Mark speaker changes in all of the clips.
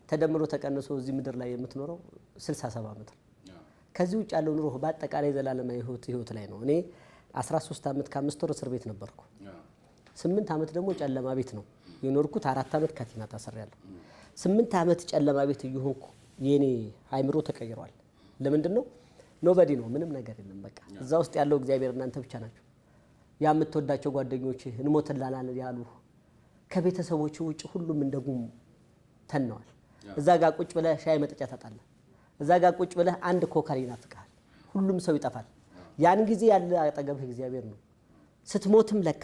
Speaker 1: ተደምሮ ተቀንሶ እዚህ ምድር ላይ የምትኖረው 67 ዓመት ነው። ከዚህ ውጭ ያለው ኑሮ በአጠቃላይ ዘላለማዊ ህይወት ላይ ነው። እኔ 13 ዓመት ከ5 ወር እስር ቤት ነበርኩ። 8 ዓመት ደግሞ ጨለማ ቤት ነው የኖርኩት። 4 ዓመት ካቴና ታስሬያለሁ። 8 ዓመት ጨለማ ቤት እየሆንኩ የኔ አይምሮ ተቀይሯል። ለምንድን ነው? Nobody ነው፣ ምንም ነገር የለም። በቃ እዛ ውስጥ ያለው እግዚአብሔር እናንተ ብቻ ናቸው። ያ የምትወዳቸው ጓደኞች እንሞትላለን ያሉ ከቤተሰቦች ውጭ ሁሉም እንደ ጉም ተነዋል። እዛ ጋር ቁጭ ብለህ ሻይ መጠጫ ታጣለህ። እዛ ጋር ቁጭ ብለህ አንድ ኮካ ይናፍቅሃል። ሁሉም ሰው ይጠፋል። ያን ጊዜ ያለ አጠገብህ እግዚአብሔር ነው። ስትሞትም ለካ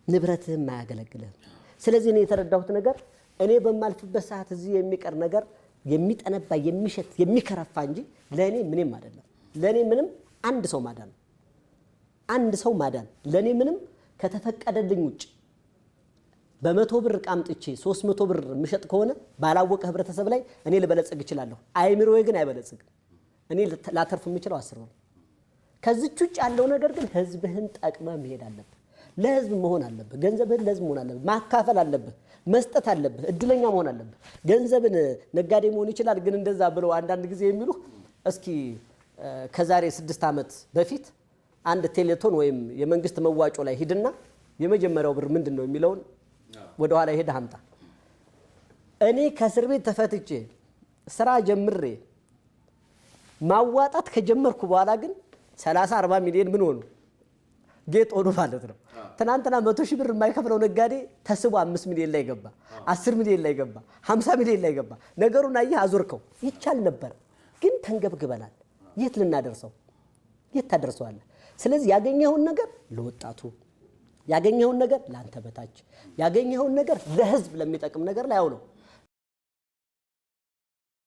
Speaker 1: ንብረትህም አያገለግልህም። ስለዚህ እኔ የተረዳሁት ነገር እኔ በማልፍበት ሰዓት እዚህ የሚቀር ነገር የሚጠነባ፣ የሚሸት፣ የሚከረፋ እንጂ ለእኔ ምንም አይደለም። ለእኔ ምንም አንድ ሰው ማዳን ነው። አንድ ሰው ማዳን ለእኔ ምንም ከተፈቀደልኝ ውጭ በ100 ብር ዕቃ አምጥቼ 300 ብር የምሸጥ ከሆነ ባላወቀ ህብረተሰብ ላይ እኔ ልበለጽግ እችላለሁ። አይምሮዬ ግን አይበለጽግም። እኔ ላተርፍ የምችለው 10 ብር። ከዚች ውጭ ያለው ነገር ግን ህዝብህን ጠቅመህ መሄድ አለብህ። ለህዝብ መሆን አለብህ። ገንዘብህን ለህዝብ መሆን አለብህ። ማካፈል አለብህ። መስጠት አለብህ። እድለኛ መሆን አለብህ። ገንዘብን ነጋዴ መሆን ይችላል፣ ግን እንደዛ ብለው አንዳንድ ጊዜ የሚሉ እስኪ ከዛሬ 6 ዓመት በፊት አንድ ቴሌቶን ወይም የመንግስት መዋጮ ላይ ሂድና የመጀመሪያው ብር ምንድን ነው የሚለውን ወደኋላ ሄደህ አምጣ። እኔ ከእስር ቤት ተፈትቼ ስራ ጀምሬ ማዋጣት ከጀመርኩ በኋላ ግን 30 40 ሚሊዮን ምን ሆኑ? ጌጥ ሆኑ ማለት ነው። ትናንትና 100,000 ብር የማይከፍለው ነጋዴ ተስቦ 5 ሚሊዮን ላይ ገባ፣ 10 ሚሊዮን ላይ ገባ፣ 50 ሚሊዮን ላይ ገባ። ነገሩን አየህ፣ አዞርከው። ይቻል ነበር ግን ተንገብግበናል። የት ልናደርሰው? የት ታደርሰዋለህ? ስለዚህ ያገኘኸውን ነገር ለወጣቱ፣ ያገኘኸውን ነገር ለአንተ በታች፣ ያገኘኸውን ነገር ለህዝብ ለሚጠቅም ነገር ላይ አውለው።